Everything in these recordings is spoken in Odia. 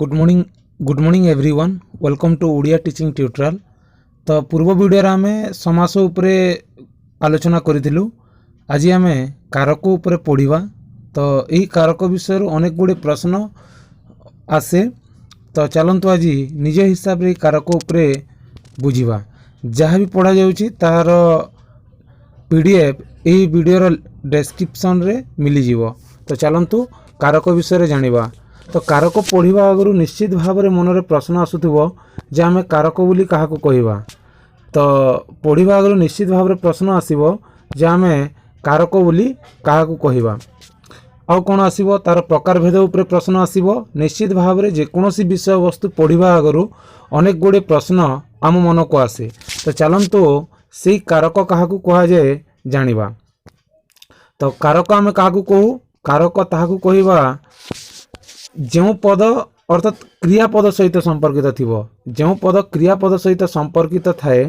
Good morning, good morning everyone. Welcome to Odia Teaching Tutorial. ତ ପୂର୍ବ ଭିଡ଼ିଓରେ ଆମେ ସମାସ ଉପରେ ଆଲୋଚନା କରିଥିଲୁ। ଆଜି ଆମେ କାରକ ଉପରେ ପଢ଼ିବା। ତ ଏହି କାରକ ବିଷୟରୁ ଅନେକ ଗୁଡ଼ିଏ ପ୍ରଶ୍ନ ଆସେ। ତ ଚାଲନ୍ତୁ, ଆଜି ନିଜ ହିସାବରେ ଏହି କାରକ ଉପରେ ବୁଝିବା। ଯାହା ବି ପଢ଼ାଯାଉଛି, ତାହାର ପିଡିଏଫ୍ ଏହି ଭିଡ଼ିଓର ଡେସ୍କ୍ରିପସନ୍ରେ ମିଳିଯିବ। ତ ଚାଲନ୍ତୁ, କାରକ ବିଷୟରେ ଜାଣିବା। ତ କାରକ ପଢ଼ିବା ଆଗରୁ ନିଶ୍ଚିତ ଭାବରେ ମନରେ ପ୍ରଶ୍ନ ଆସୁଥିବ ଯେ ଆମେ କାରକ ବୋଲି କାହାକୁ କହିବା। ତ ପଢ଼ିବା ଆଗରୁ ନିଶ୍ଚିତ ଭାବରେ ପ୍ରଶ୍ନ ଆସିବ ଯେ ଆମେ କାରକ ବୋଲି କାହାକୁ କହିବା। ଆଉ କ'ଣ ଆସିବ? ତାର ପ୍ରକାର ଭେଦ ଉପରେ ପ୍ରଶ୍ନ ଆସିବ। ନିଶ୍ଚିତ ଭାବରେ ଯେକୌଣସି ବିଷୟବସ୍ତୁ ପଢ଼ିବା ଆଗରୁ ଅନେକ ଗୁଡ଼ିଏ ପ୍ରଶ୍ନ ଆମ ମନକୁ ଆସେ। ତ ଚାଲନ୍ତୁ, ସେଇ କାରକ କାହାକୁ କୁହାଯାଏ ଜାଣିବା। ତ କାରକ ଆମେ କାହାକୁ କହୁ? କାରକ ତାହାକୁ କହିବା ଯେଉଁ ପଦ ଅର୍ଥାତ୍ କ୍ରିୟାପଦ ସହିତ ସମ୍ପର୍କିତ ଥିବ। ଯେଉଁ ପଦ କ୍ରିୟାପଦ ସହିତ ସମ୍ପର୍କିତ ଥାଏ,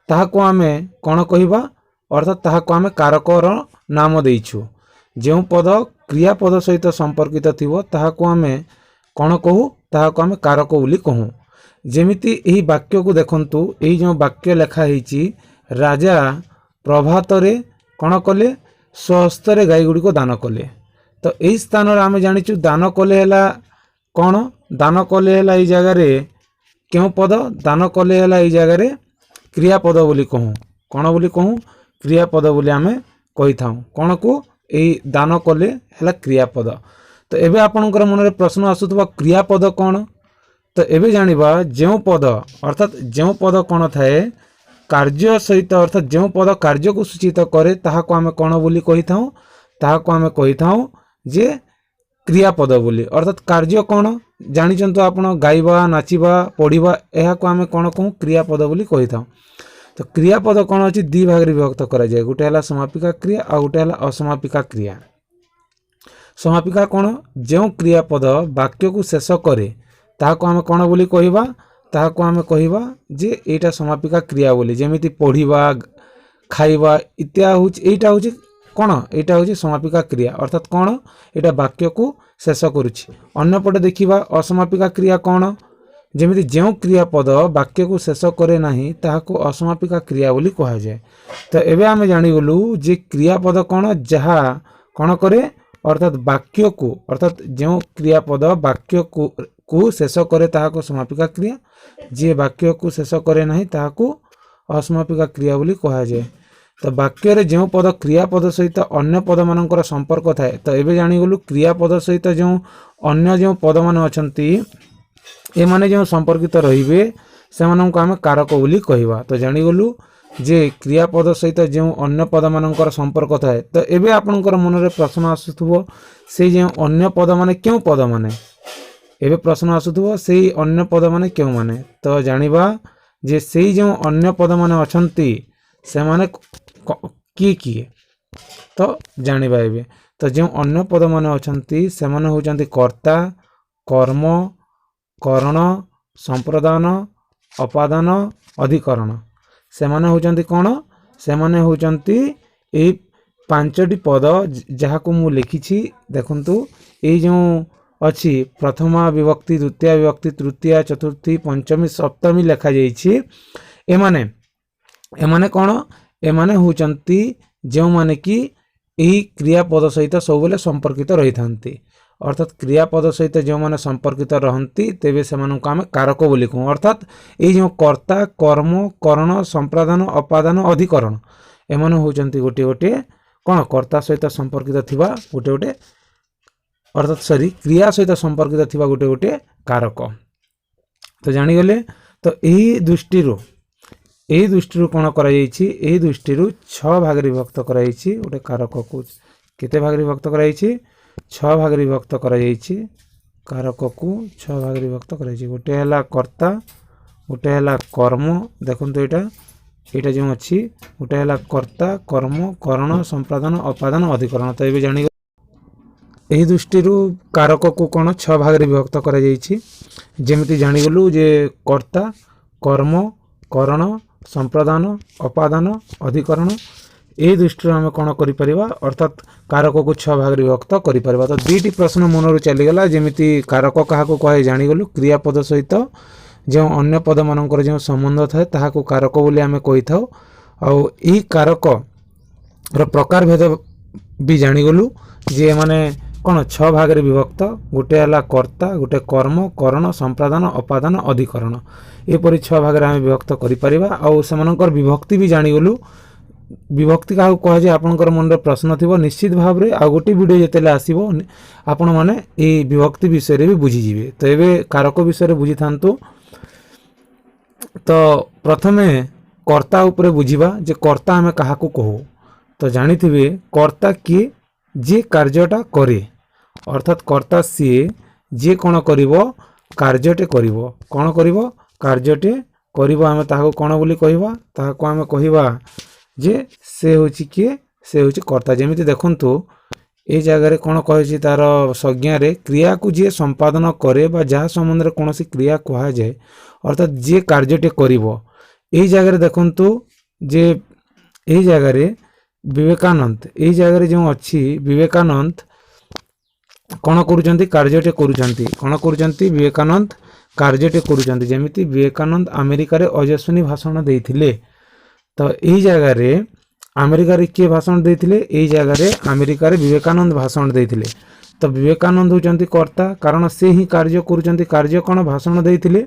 ତାହାକୁ ଆମେ କ'ଣ କହିବା? ଅର୍ଥାତ୍ ତାହାକୁ ଆମେ କାରକର ନାମ ଦେଇଛୁ। ଯେଉଁ ପଦ କ୍ରିୟାପଦ ସହିତ ସମ୍ପର୍କିତ ଥିବ, ତାହାକୁ ଆମେ କ'ଣ କହୁ? ତାହାକୁ ଆମେ କାରକ ବୋଲି କହୁ। ଯେମିତି ଏହି ବାକ୍ୟକୁ ଦେଖନ୍ତୁ। ଏଇ ଯେଉଁ ବାକ୍ୟ ଲେଖା ହେଇଛି, ରାଜା ପ୍ରଭାତରେ କ'ଣ କଲେ? ସ୍ୱହସ୍ତରେ ଗାଈ ଗୁଡ଼ିକ ଦାନ କଲେ। ତ ଏଇ ସ୍ଥାନରେ ଆମେ ଜାଣିଛୁ, ଦାନ କଲେ ହେଲା କ'ଣ? ଦାନ କଲେ ହେଲା ଏଇ ଜାଗାରେ କେଉଁ ପଦ? ଦାନ କଲେ ହେଲା ଏଇ ଜାଗାରେ କ୍ରିୟାପଦ ବୋଲି କହୁ। କ'ଣ ବୋଲି କହୁ? କ୍ରିୟାପଦ ବୋଲି ଆମେ କହିଥାଉ। କ'ଣକୁ? ଏଇ ଦାନ କଲେ ହେଲା କ୍ରିୟାପଦ। ତ ଏବେ ଆପଣଙ୍କର ମନରେ ପ୍ରଶ୍ନ ଆସୁଥିବ, କ୍ରିୟାପଦ କ'ଣ? ତ ଏବେ ଜାଣିବା, ଯେଉଁ ପଦ ଅର୍ଥାତ୍ ଯେଉଁ ପଦ କ'ଣ ଥାଏ କାର୍ଯ୍ୟ ସହିତ, ଅର୍ଥାତ୍ ଯେଉଁ ପଦ କାର୍ଯ୍ୟକୁ ସୂଚିତ କରେ, ତାହାକୁ ଆମେ କ'ଣ ବୋଲି କହିଥାଉ? ତାହାକୁ ଆମେ କହିଥାଉ ଯେ କ୍ରିୟାପଦ ବୋଲି। ଅର୍ଥାତ୍ କାର୍ଯ୍ୟ କ'ଣ ଜାଣିଛନ୍ତି ଆପଣ? ଗାଇବା, ନାଚିବା, ପଢ଼ିବା, ଏହାକୁ ଆମେ କ'ଣ କହୁ? କ୍ରିୟାପଦ ବୋଲି କହିଥାଉ। ତ କ୍ରିୟାପଦ କ'ଣ ଅଛି? ଦୁଇ ଭାଗରେ ବିଭକ୍ତ କରାଯାଏ। ଗୋଟେ ହେଲା ସମାପିକା କ୍ରିୟା, ଆଉ ଗୋଟେ ହେଲା ଅସମାପିକା କ୍ରିୟା। ସମାପିକା କ'ଣ? ଯେଉଁ କ୍ରିୟାପଦ ବାକ୍ୟକୁ ଶେଷ କରେ, ତାହାକୁ ଆମେ କ'ଣ ବୋଲି କହିବା? ତାହାକୁ ଆମେ କହିବା ଯେ ଏଇଟା ସମାପିକା କ୍ରିୟା ବୋଲି। ଯେମିତି ପଢ଼ିବା, ଖାଇବା ଇତ୍ୟା ହେଉଛି, ଏଇଟା ହେଉଛି କ'ଣ? ଏଇଟା ହେଉଛି ସମାପିକା କ୍ରିୟା। ଅର୍ଥାତ୍ କ'ଣ? ଏଇଟା ବାକ୍ୟକୁ ଶେଷ କରୁଛି। ଅନ୍ୟପଟେ ଦେଖିବା, ଅସମାପିକା କ୍ରିୟା କ'ଣ? ଯେମିତି ଯେଉଁ କ୍ରିୟାପଦ ବାକ୍ୟକୁ ଶେଷ କରେ ନାହିଁ, ତାହାକୁ ଅସମାପିକା କ୍ରିୟା ବୋଲି କୁହାଯାଏ। ତ ଏବେ ଆମେ ଜାଣିଗଲୁ ଯେ କ୍ରିୟାପଦ କ'ଣ? ଯାହା କ'ଣ କରେ? ଅର୍ଥାତ୍ ବାକ୍ୟକୁ, ଅର୍ଥାତ୍ ଯେଉଁ କ୍ରିୟାପଦ ବାକ୍ୟକୁ କୁ ଶେଷ କରେ, ତାହାକୁ ସମାପିକା କ୍ରିୟା, ଯିଏ ବାକ୍ୟକୁ ଶେଷ କରେ ନାହିଁ, ତାହାକୁ ଅସମାପିକା କ୍ରିୟା ବୋଲି କୁହାଯାଏ। ତ ବାକ୍ୟରେ ଯେଉଁ ପଦ କ୍ରିୟାପଦ ସହିତ ଅନ୍ୟ ପଦମାନଙ୍କର ସମ୍ପର୍କ ଥାଏ। ତ ଏବେ ଜାଣିଗଲୁ, କ୍ରିୟାପଦ ସହିତ ଯେଉଁ ଅନ୍ୟ ଯେଉଁ ପଦମାନେ ଅଛନ୍ତି, ଏମାନେ ଯେଉଁ ସମ୍ପର୍କିତ ରହିବେ, ସେମାନଙ୍କୁ ଆମେ କାରକ ବୋଲି କହିବା। ତ ଜାଣିଗଲୁ ଯେ କ୍ରିୟାପଦ ସହିତ ଯେଉଁ ଅନ୍ୟ ପଦମାନଙ୍କର ସମ୍ପର୍କ ଥାଏ। ତ ଏବେ ଆପଣଙ୍କର ମନରେ ପ୍ରଶ୍ନ ଆସୁଥିବ, ସେଇ ଯେଉଁ ଅନ୍ୟ ପଦମାନେ କେଉଁ ପଦମାନେ? ଏବେ ପ୍ରଶ୍ନ ଆସୁଥିବ, ସେଇ ଅନ୍ୟ ପଦମାନେ କେଉଁମାନେ? ତ ଜାଣିବା ଯେ ସେଇ ଯେଉଁ ଅନ୍ୟ ପଦମାନେ ଅଛନ୍ତି, ସେମାନେ କିଏ କିଏ? ତ ଜାଣିବା ଏବେ। ତ ଯେଉଁ ଅନ୍ୟ ପଦମାନେ ଅଛନ୍ତି, ସେମାନେ ହେଉଛନ୍ତି କର୍ତ୍ତା, କର୍ମ, କରଣ, ସମ୍ପ୍ରଦାନ, ଅପାଦାନ, ଅଧିକରଣ। ସେମାନେ ହେଉଛନ୍ତି କ'ଣ? ସେମାନେ ହେଉଛନ୍ତି ଏଇ ପାଞ୍ଚଟି ପଦ, ଯାହାକୁ ମୁଁ ଲେଖିଛି। ଦେଖନ୍ତୁ, ଏଇ ଯେଉଁ ଅଛି ପ୍ରଥମା ବିଭକ୍ତି, ଦ୍ୱିତୀୟା ବିଭକ୍ତି, ତୃତୀୟା, ଚତୁର୍ଥୀ, ପଞ୍ଚମୀ, ସପ୍ତମୀ ଲେଖାଯାଇଛି। ଏମାନେ କ'ଣ? ଏମାନେ ହେଉଛନ୍ତି ଯେଉଁମାନେ କି ଏହି କ୍ରିୟାପଦ ସହିତ ସବୁବେଳେ ସମ୍ପର୍କିତ ରହିଥାନ୍ତି। ଅର୍ଥାତ୍ କ୍ରିୟାପଦ ସହିତ ଯେଉଁମାନେ ସମ୍ପର୍କିତ ରହନ୍ତି, ତେବେ ସେମାନଙ୍କୁ ଆମେ କାରକ ବୋଲି କହୁ। ଅର୍ଥାତ୍ ଏଇ ଯେଉଁ କର୍ତ୍ତା, କର୍ମ, କରଣ, ସମ୍ପ୍ରଦାନ, ଅପାଦାନ, ଅଧିକରଣ, ଏମାନେ ହେଉଛନ୍ତି ଗୋଟିଏ ଗୋଟିଏ କ'ଣ? କର୍ତ୍ତା ସହିତ ସମ୍ପର୍କିତ ଥିବା ଗୋଟେ ଗୋଟେ, ଅର୍ଥାତ୍ ସରି, କ୍ରିୟା ସହିତ ସମ୍ପର୍କିତ ଥିବା ଗୋଟେ ଗୋଟିଏ କାରକ। ତ ଜାଣିଗଲେ। ତ ଏହି ଦୃଷ୍ଟିରୁ କ'ଣ କରାଯାଇଛି? ଏହି ଦୃଷ୍ଟିରୁ ଛଅ ଭାଗରେ ବିଭକ୍ତ କରାଯାଇଛି। ଗୋଟେ କାରକକୁ କେତେ ଭାଗରେ ବିଭକ୍ତ କରାଯାଇଛି? ଛଅ ଭାଗରେ ବିଭକ୍ତ କରାଯାଇଛି। କାରକକୁ ଛଅ ଭାଗରେ ବିଭକ୍ତ କରାଯାଇଛି। ଗୋଟେ ହେଲା କର୍ତ୍ତା, ଗୋଟେ ହେଲା କର୍ମ। ଦେଖନ୍ତୁ, ଏଇଟା ଯେଉଁ ଅଛି, ଗୋଟେ ହେଲା କର୍ତ୍ତା, କର୍ମ, କରଣ, ସମ୍ପ୍ରଦାନ, ଅପାଦାନ, ଅଧିକରଣ। ତ ଏବେ ଜାଣି ଏହି ଦୃଷ୍ଟିରୁ କାରକକୁ କ'ଣ ଛଅ ଭାଗରେ ବିଭକ୍ତ କରାଯାଇଛି। ଯେମିତି ଜାଣିଗଲୁ ଯେ କର୍ତ୍ତା, କର୍ମ, କରଣ, ସମ୍ପ୍ରଦାନ, ଅପାଦାନ, ଅଧିକରଣ। ଏହି ଦୃଷ୍ଟିରୁ ଆମେ କ'ଣ କରିପାରିବା, ଅର୍ଥାତ୍ କାରକକୁ 6 ଭାଗରେ ବିଭକ୍ତ କରିପାରିବା। ତ ଦୁଇଟି ପ୍ରଶ୍ନ ମନରୁ ଚାଲିଗଲା। ଯେମିତି କାରକ କାହାକୁ କୁହାଯାଏ ଜାଣିଗଲୁ, କ୍ରିୟାପଦ ସହିତ ଯେଉଁ ଅନ୍ୟ ପଦମାନଙ୍କର ଯେଉଁ ସମ୍ବନ୍ଧ ଥାଏ ତାହାକୁ କାରକ ବୋଲି ଆମେ କହିଥାଉ। ଆଉ ଏହି କାରକର ପ୍ରକାର ଭେଦ ବି ଜାଣିଗଲୁ ଯେ ଏମାନେ କ'ଣ 6 ଭାଗରେ ବିଭକ୍ତ। ଗୋଟେ ହେଲା କର୍ତ୍ତା, ଗୋଟେ କର୍ମ, କରଣ, ସମ୍ପ୍ରଦାନ, ଅପାଦାନ, ଅଧିକରଣ। ଏପରି 6 ଭାଗରେ ଆମେ ବିଭକ୍ତ କରିପାରିବା। ଆଉ ସେମାନଙ୍କର ବିଭକ୍ତି ବି ଜାଣିଗଲୁ। ବିଭକ୍ତି କାହାକୁ କୁହାଯାଏ ଆପଣଙ୍କର ମନରେ ପ୍ରଶ୍ନ ଥିବ ନିଶ୍ଚିତ ଭାବରେ। ଆଉ ଗୋଟେ ଭିଡ଼ିଓ ଯେତେବେଳେ ଆସିବ ଆପଣମାନେ ଏଇ ବିଭକ୍ତି ବିଷୟରେ ବି ବୁଝିଯିବେ। ତ ଏବେ କାରକ ବିଷୟରେ ବୁଝିଥାନ୍ତୁ। ତ ପ୍ରଥମେ କର୍ତ୍ତା ଉପରେ ବୁଝିବା ଯେ କର୍ତ୍ତା ଆମେ କାହାକୁ କହୁ। ତ ଜାଣିଥିବେ କର୍ତ୍ତା କିଏ, ଯିଏ କାର୍ଯ୍ୟଟା କରେ। ଅର୍ଥାତ୍ କର୍ତ୍ତା ସିଏ ଯିଏ କ'ଣ କରିବ, କାର୍ଯ୍ୟଟେ କରିବ। କ'ଣ କରିବ, କାର୍ଯ୍ୟଟେ କରିବ। ଆମେ ତାହାକୁ କ'ଣ ବୋଲି କହିବା, ତାହାକୁ ଆମେ କହିବା ଯେ ସେ ହେଉଛି କିଏ, ସେ ହେଉଛି କର୍ତ୍ତା। ଯେମିତି ଦେଖନ୍ତୁ ଏଇ ଜାଗାରେ କ'ଣ କହିଛି ତାର ସଂଜ୍ଞାରେ, କ୍ରିୟାକୁ ଯିଏ ସମ୍ପାଦନ କରେ ବା ଯାହା ସମ୍ବନ୍ଧରେ କୌଣସି କ୍ରିୟା କୁହାଯାଏ, ଅର୍ଥାତ୍ ଯିଏ କାର୍ଯ୍ୟଟି କରିବ। ଏଇ ଜାଗାରେ ଦେଖନ୍ତୁ ଯେ ଏଇ ଜାଗାରେ ବିବେକାନନ୍ଦ, ଏଇ ଜାଗାରେ ଯେଉଁ ଅଛି ବିବେକାନନ୍ଦ କ'ଣ କରୁଛନ୍ତି, କାର୍ଯ୍ୟଟି କରୁଛନ୍ତି। କ'ଣ କରୁଛନ୍ତି, ବିବେକାନନ୍ଦ କାର୍ଯ୍ୟଟି କରୁଛନ୍ତି। ଯେମିତି ବିବେକାନନ୍ଦ ଆମେରିକାରେ ଓଜସ୍ୱିନୀ ଭାଷଣ ଦେଇଥିଲେ। ତ ଏଇ ଜାଗାରେ ଆମେରିକାରେ କିଏ ଭାଷଣ ଦେଇଥିଲେ, ଏଇ ଜାଗାରେ ଆମେରିକାରେ ବିବେକାନନ୍ଦ ଭାଷଣ ଦେଇଥିଲେ। ତ ବିବେକାନନ୍ଦ ହେଉଛନ୍ତି କର୍ତ୍ତା, କାରଣ ସେ ହିଁ କାର୍ଯ୍ୟ କରୁଛନ୍ତି। କାର୍ଯ୍ୟ କ'ଣ, ଭାଷଣ ଦେଇଥିଲେ।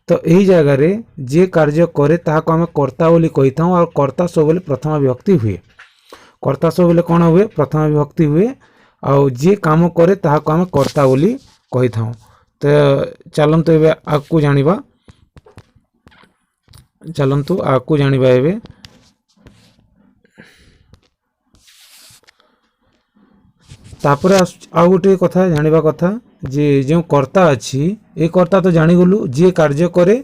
ତ ଏହି ଜାଗାରେ ଯିଏ କାର୍ଯ୍ୟ କରେ ତାହାକୁ ଆମେ କର୍ତ୍ତା ବୋଲି କହିଥାଉ। ଆଉ କର୍ତ୍ତା ସବୁବେଳେ ପ୍ରଥମ ବିଭକ୍ତି ହୁଏ। କର୍ତ୍ତା ସବୁବେଳେ କ'ଣ ହୁଏ, ପ୍ରଥମ ବିଭକ୍ତି ହୁଏ। ଆଉ ଯିଏ କାମ କରେ ତାହାକୁ ଆମେ କର୍ତ୍ତା ବୋଲି କହିଥାଉ। ତ ଚାଲନ୍ତୁ ଏବେ ଆଗକୁ ଜାଣିବା, ଚାଲନ୍ତୁ ଆଗକୁ ଜାଣିବା ଏବେ। ତାପରେ ଆଉ ଗୋଟିଏ କଥା ଜାଣିବା କଥା ଯେ ଯେଉଁ କର୍ତ୍ତା ଅଛି, ଏ କର୍ତ୍ତା ତ ଜାଣିଗଲୁ ଯିଏ କାର୍ଯ୍ୟ କରେ,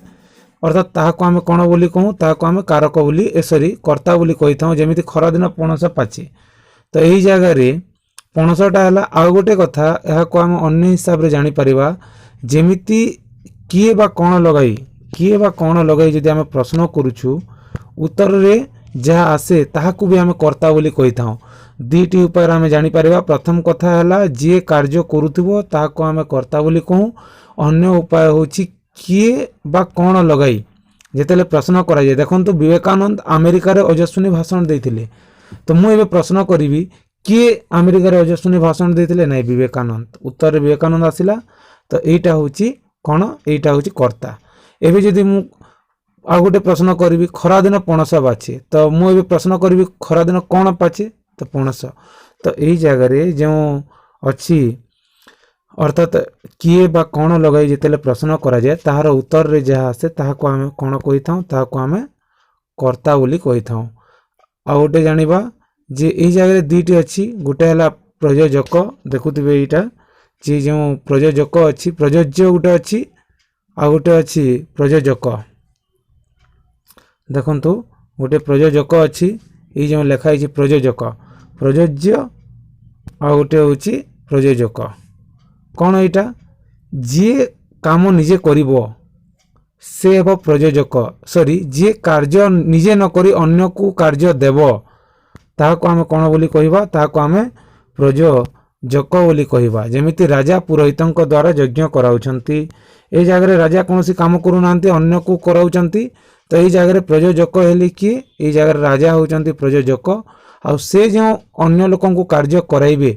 ଅର୍ଥାତ୍ ତାହାକୁ ଆମେ କ'ଣ ବୋଲି କହୁ, ତାହାକୁ ଆମେ କାରକ ବୋଲି, ଏ ସରି କର୍ତ୍ତା ବୋଲି କହିଥାଉ। ଯେମିତି ଖରାଦିନ ପଣସ ପାଚେ, ତ ଏଇ ଜାଗାରେ ପଣସଟା ହେଲା। ଆଉ ଗୋଟେ କଥା, ଏହାକୁ ଆମେ ଅନ୍ୟ ହିସାବରେ ଜାଣିପାରିବା। ଯେମିତି କିଏ ବା କ'ଣ ଲଗାଇ, କିଏ ବା କ'ଣ ଲଗାଇ ଯଦି ଆମେ ପ୍ରଶ୍ନ କରୁଛୁ, ଉତ୍ତରରେ ଯାହା ଆସେ ତାହାକୁ ବି ଆମେ କର୍ତ୍ତା ବୋଲି କହିଥାଉ। ଦୁଇଟି ଉପାୟରେ ଆମେ ଜାଣିପାରିବା। ପ୍ରଥମ କଥା ହେଲା ଯିଏ କାର୍ଯ୍ୟ କରୁଥିବ ତାହାକୁ ଆମେ କର୍ତ୍ତା ବୋଲି କହୁ। ଅନ୍ୟ ଉପାୟ ହେଉଛି କିଏ ବା କ'ଣ ଲଗାଇ ଯେତେବେଳେ ପ୍ରଶ୍ନ କରାଯାଏ। ଦେଖନ୍ତୁ ବିବେକାନନ୍ଦ ଆମେରିକାରେ ଓଜସ୍ୱିନୀ ଭାଷଣ ଦେଇଥିଲେ। ତ ମୁଁ ଏବେ ପ୍ରଶ୍ନ କରିବି କିଏ ଆମେରିକାରେ ଓଜସ୍ୱିନୀ ଭାଷଣ ଦେଇଥିଲେ, ନାଇଁ ବିବେକାନନ୍ଦ। ଉତ୍ତରରେ ବିବେକାନନ୍ଦ ଆସିଲା। ତ ଏଇଟା ହେଉଛି କ'ଣ, ଏଇଟା ହେଉଛି କର୍ତ୍ତା। ଏବେ ଯଦି ମୁଁ ଆଉ ଗୋଟେ ପ୍ରଶ୍ନ କରିବି ଖରାଦିନ ପଣସ ବାଛେ, ତ ମୁଁ ଏବେ ପ୍ରଶ୍ନ କରିବି ଖରାଦିନ କ'ଣ ପାଚେ, ତ ପଣସ। ତ ଏଇ ଜାଗାରେ ଯେଉଁ ଅଛି ଅର୍ଥାତ୍ କିଏ ବା କ'ଣ ଲଗାଇ ଯେତେବେଳେ ପ୍ରଶ୍ନ କରାଯାଏ ତାହାର ଉତ୍ତରରେ ଯାହା ଆସେ ତାହାକୁ ଆମେ କ'ଣ କହିଥାଉ, ତାହାକୁ ଆମେ କର୍ତ୍ତା ବୋଲି କହିଥାଉ। ଆଉ ଗୋଟେ ଜାଣିବା ଯେ ଏଇ ଜାଗାରେ ଦୁଇଟି ଅଛି, ଗୋଟେ ହେଲା ପ୍ରଯୋଜକ। ଦେଖୁଥିବେ ଏଇଟା ଯେ ଯେଉଁ ପ୍ରଯୋଜକ ଅଛି, ପ୍ରଯୋଜ୍ୟ ଗୋଟେ ଅଛି, ଆଉ ଗୋଟେ ଅଛି ପ୍ରଯୋଜକ। ଦେଖନ୍ତୁ ଗୋଟେ ପ୍ରଯୋଜକ ଅଛି, ଏଇ ଯେଉଁ ଲେଖା ହେଇଛି ପ୍ରଯୋଜକ, ପ୍ରଯୋଜ୍ୟ, ଆଉ ଗୋଟେ ହେଉଛି ପ୍ରଯୋଜକ। କ'ଣ ଏଇଟା, ଯିଏ କାମ ନିଜେ କରିବ ସେ ହେବ ପ୍ରଯୋଜକ। ସରି, ଯିଏ କାର୍ଯ୍ୟ ନିଜେ ନ କରି ଅନ୍ୟକୁ କାର୍ଯ୍ୟ ଦେବ ତାହାକୁ ଆମେ କ'ଣ ବୋଲି କହିବା, ତାହାକୁ ଆମେ ପ୍ରଯୋଜକ ବୋଲି କହିବା। ଯେମିତି ରାଜା ପୁରୋହିତଙ୍କ ଦ୍ୱାରା ଯଜ୍ଞ କରାଉଛନ୍ତି, ଏଇ ଜାଗାରେ ରାଜା କୌଣସି କାମ କରୁନାହାନ୍ତି, ଅନ୍ୟକୁ କରାଉଛନ୍ତି। ତ ଏଇ ଜାଗାରେ ପ୍ରଯୋଜକ ହେଲେ କିଏ, ଏଇ ଜାଗାରେ ରାଜା ହେଉଛନ୍ତି ପ୍ରଯୋଜକ। ଆଉ ସେ ଯେଉଁ ଅନ୍ୟ ଲୋକଙ୍କୁ କାର୍ଯ୍ୟ କରାଇବେ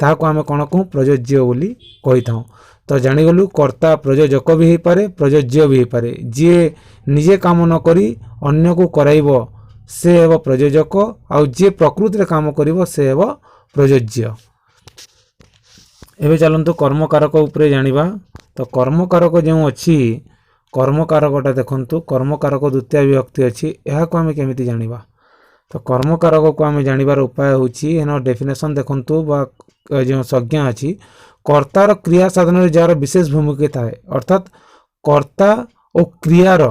ତାହାକୁ ଆମେ କ'ଣ କହୁ, ପ୍ରଯୋଜ୍ୟ ବୋଲି କହିଥାଉ। ତ ଜାଣିଗଲୁ କର୍ତ୍ତା ପ୍ରଯୋଜକ ବି ହେଇପାରେ, ପ୍ରଯୋଜ୍ୟ ବି ହେଇପାରେ। ଯିଏ ନିଜେ କାମ ନ କରି ଅନ୍ୟକୁ କରାଇବ ସେ ହେବ ପ୍ରଯୋଜକ, ଆଉ ଯିଏ ପ୍ରକୃତିରେ କାମ କରିବ ସେ ହେବ ପ୍ରଯୋଜ୍ୟ। ଏବେ ଚାଲନ୍ତୁ କର୍ମକାରକ ଉପରେ ଜାଣିବା। ତ କର୍ମକାରକ ଯେଉଁ ଅଛି, କର୍ମକାରକଟା ଦେଖନ୍ତୁ, କର୍ମକାରକ ଦ୍ୱିତୀୟ ବିଭକ୍ତି ଅଛି, ଏହାକୁ ଆମେ କେମିତି ଜାଣିବା। ତ କର୍ମକାରକକୁ ଆମେ ଜାଣିବାର ଉପାୟ ହେଉଛି, ଏନ ଡେଫିନେସନ୍ ଦେଖନ୍ତୁ ବା ଯେଉଁ ସଂଜ୍ଞା ଅଛି, କର୍ତ୍ତାର କ୍ରିୟା ସାଧନରେ ଯାହାର ବିଶେଷ ଭୂମିକା ଥାଏ। ଅର୍ଥାତ୍ କର୍ତ୍ତା ଓ କ୍ରିୟାର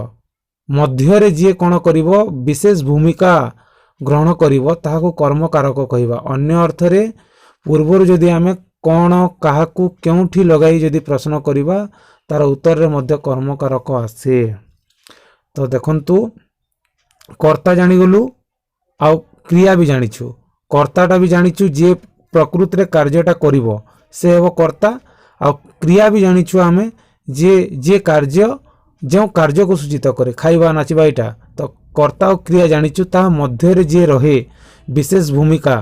ମଧ୍ୟରେ ଯିଏ କ'ଣ କରିବ, ବିଶେଷ ଭୂମିକା ଗ୍ରହଣ କରିବ, ତାହାକୁ କର୍ମକାରକ କହିବା। ଅନ୍ୟ ଅର୍ଥରେ ପୂର୍ବରୁ ଯଦି ଆମେ କ'ଣ କାହାକୁ କେଉଁଠି ଲଗାଇ ଯଦି ପ୍ରଶ୍ନ କରିବା ତାର ଉତ୍ତରରେ ମଧ୍ୟ କର୍ମକାରକ ଆସେ। ତ ଦେଖନ୍ତୁ କର୍ତ୍ତା ଜାଣିଗଲୁ, ଆଉ କ୍ରିୟା ବି ଜାଣିଛୁ, କର୍ତ୍ତାଟା ବି ଜାଣିଛୁ। ଯିଏ ପ୍ରକୃତିରେ କାର୍ଯ୍ୟଟା କରିବ ସେ ହେବ କର୍ତ୍ତା। ଆଉ କ୍ରିୟା ବି ଜାଣିଛୁ ଆମେ, ଯିଏ ଯିଏ କାର୍ଯ୍ୟ, ଯେଉଁ କାର୍ଯ୍ୟକୁ ସୂଚିତ କରେ, ଖାଇବା, ନାଚିବା, ଏଇଟା। ତ କର୍ତ୍ତା ଆଉ କ୍ରିୟା ଜାଣିଛୁ। ତା ମଧ୍ୟରେ ଯିଏ ରହେ ବିଶେଷ ଭୂମିକା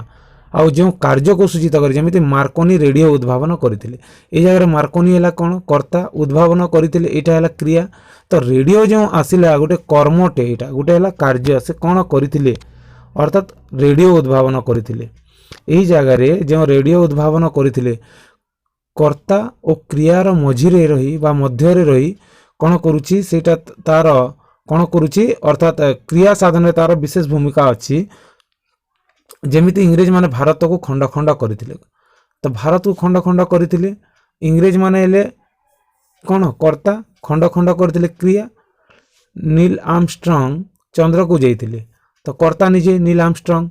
ଆଉ ଯେଉଁ କାର୍ଯ୍ୟକୁ ସୂଚିତ କରେ, ଯେମିତି ମାର୍କୋନି ରେଡ଼ିଓ ଉଦ୍ଭାବନ କରିଥିଲେ। ଏଇ ଜାଗାରେ ମାର୍କୋନି ହେଲା କ'ଣ? କର୍ତ୍ତା। ଉଦ୍ଭାବନ କରିଥିଲେ, ଏଇଟା ହେଲା କ୍ରିୟା। ତ ରେଡ଼ିଓ ଯେଉଁ ଆସିଲା ଗୋଟେ କର୍ମଟେ, ଏଇଟା ଗୋଟେ ହେଲା କାର୍ଯ୍ୟ। ସେ କ'ଣ କରିଥିଲେ? ଅର୍ଥାତ୍ ରେଡ଼ିଓ ଉଦ୍ଭାବନ କରିଥିଲେ। ଏହି ଜାଗାରେ ଯେଉଁ ରେଡ଼ିଓ ଉଦ୍ଭାବନ କରିଥିଲେ, କର୍ତ୍ତା ଓ କ୍ରିୟାର ମଝିରେ ରହି ବା ମଧ୍ୟରେ ରହି କ'ଣ କରୁଛି ସେଇଟା ତାର କ'ଣ କରୁଛି? ଅର୍ଥାତ୍ କ୍ରିୟା ସାଧନରେ ତାର ବିଶେଷ ଭୂମିକା ଅଛି। ଯେମିତି ଇଂରେଜମାନେ ଭାରତକୁ ଖଣ୍ଡ ଖଣ୍ଡ କରିଥିଲେ। ତ ଭାରତକୁ ଖଣ୍ଡ ଖଣ୍ଡ କରିଥିଲେ, ଇଂରେଜମାନେ ହେଲେ କ'ଣ? କର୍ତ୍ତା। ଖଣ୍ଡ ଖଣ୍ଡ କରିଥିଲେ କ୍ରିୟା। ନୀଲ ଆର୍ମଷ୍ଟ୍ରଙ୍ଗ ଚନ୍ଦ୍ରକୁ ଯାଇଥିଲେ। ତ କର୍ତ୍ତା ନିଜେ ନୀଲ ଆର୍ମଷ୍ଟ୍ରଙ୍ଗ,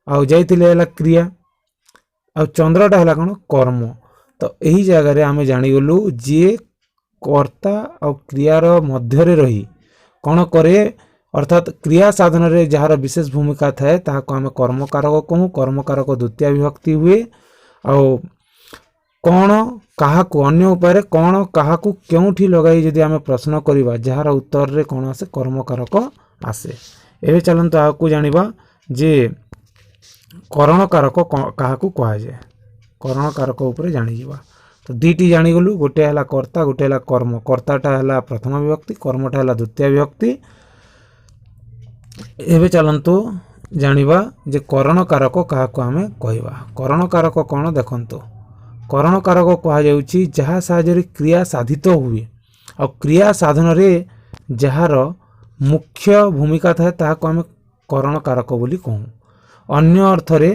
ଆଉ ଯାଇଥିଲେ ହେଲା କ୍ରିୟା, ଆଉ ଚନ୍ଦ୍ରଟା ହେଲା କ'ଣ? କର୍ମ। ତ ଏହି ଜାଗାରେ ଆମେ ଜାଣିଗଲୁ, ଯିଏ କର୍ତ୍ତା ଆଉ କ୍ରିୟାର ମଧ୍ୟରେ ରହି କ'ଣ କରେ, ଅର୍ଥାତ୍ କ୍ରିୟା ସାଧନରେ ଯାହାର ବିଶେଷ ଭୂମିକା ଥାଏ, ତାହାକୁ ଆମେ କର୍ମକାରକ କହୁ। କର୍ମକାରକ ଦ୍ୱିତୀୟ ବିଭକ୍ତି ହୁଏ। ଆଉ କ'ଣ କାହାକୁ, ଅନ୍ୟ ଉପାୟରେ କ'ଣ କାହାକୁ କେଉଁଠି ଲଗାଇ ଯଦି ଆମେ ପ୍ରଶ୍ନ କରିବା, ଯାହାର ଉତ୍ତରରେ କ'ଣ ଆସେ? କର୍ମକାରକ ଆସେ। ଏବେ ଚାଲନ୍ତୁ ଆଗକୁ ଜାଣିବା ଯେ କରଣକାରକ କାହାକୁ କୁହାଯାଏ। କରଣକାରକ ଉପରେ ଜାଣିଯିବା। ତ ଦୁଇଟି ଜାଣିଗଲୁ, ଗୋଟେ ହେଲା କର୍ତ୍ତା, ଗୋଟେ ହେଲା କର୍ମ। କର୍ତ୍ତାଟା ହେଲା ପ୍ରଥମ ବିଭକ୍ତି, କର୍ମଟା ହେଲା ଦ୍ୱିତୀୟ ବିଭକ୍ତି। ଏବେ ଚାଲନ୍ତୁ ଜାଣିବା ଯେ କରଣକାରକ କାହାକୁ ଆମେ କହିବା। କରଣକାରକ କ'ଣ? ଦେଖନ୍ତୁ, କରଣକାରକ କୁହାଯାଉଛି ଯାହା ସାହାଯ୍ୟରେ କ୍ରିୟା ସାଧିତ ହୁଏ ଆଉ କ୍ରିୟା ସାଧନରେ ଯାହାର ମୁଖ୍ୟ ଭୂମିକା ଥାଏ, ତାହାକୁ ଆମେ କରଣକାରକ ବୋଲି କହୁ। ଅନ୍ୟ ଅର୍ଥରେ